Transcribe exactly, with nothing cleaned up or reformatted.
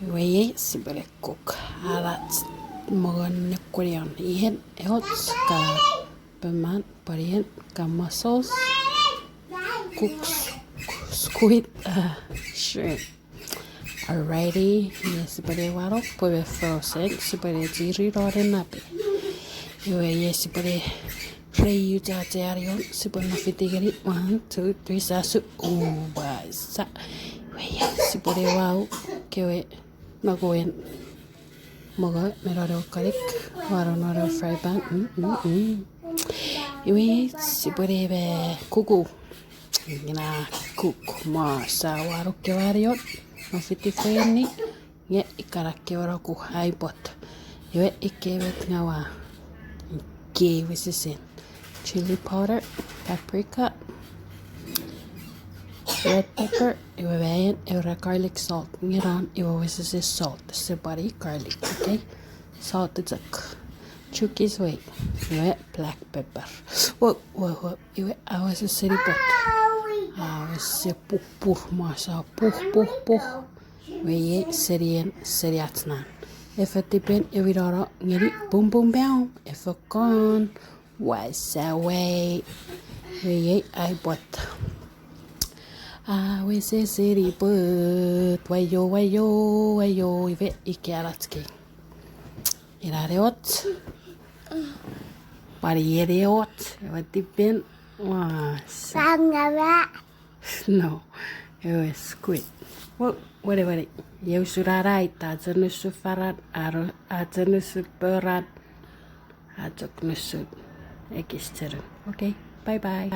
Iwe iei sipwene cook. Alach mongon nekwenion. Ien, eoch, ka peman, pwan ien, ka muscles. Cook s-, squid, uh, shrimp. Alrighty, iei sipwene wanong pwe me frozen, sipwene chiri non enape. Iwe iei sipwene reiucha cheanion, sipwene no fiti ngeni, one, two, three, sasu, uwa, sa. Iwe iei sipwene wau kewe nokuen mongo me non ewe kanik, wano non ewe fry pan. Mm, mm, mm. Iwe sipwene me kuku. Ina cook mo sa wano kewe anion, no fiti feni, nge ikkana kewe noku ai pwot. Iwe ikkei met ngaua. Ikkei wesesen. Chili powder, paprika, red pepper, iwe me en ewe ra garlic salt. Nge non iwe wesesen salt, ese pwan garlic, okay? Salt chok. Chukis we, iwe black pepper. Wo, wo, wo, iwe aweseseni pwot. Awese pupur mo sa puh, puh, puh. Iwe iei senien, seni ach nan. Efetipen ewinono ngeni pum pum pam, efokon, wasawei. Iwe iei ai pwot. Aweseseni pwot, waio, waio, waio, iwe ikealach kei. Ina ne och. Pwan ien ne och, ewe tipen, wa, sa. No, ewe squid. Wo, wene, wene. Iei usun anai, ta chok nusun faran, aro, a chok nusun poran, a chok nusun ekis cherun. Okay, bye bye.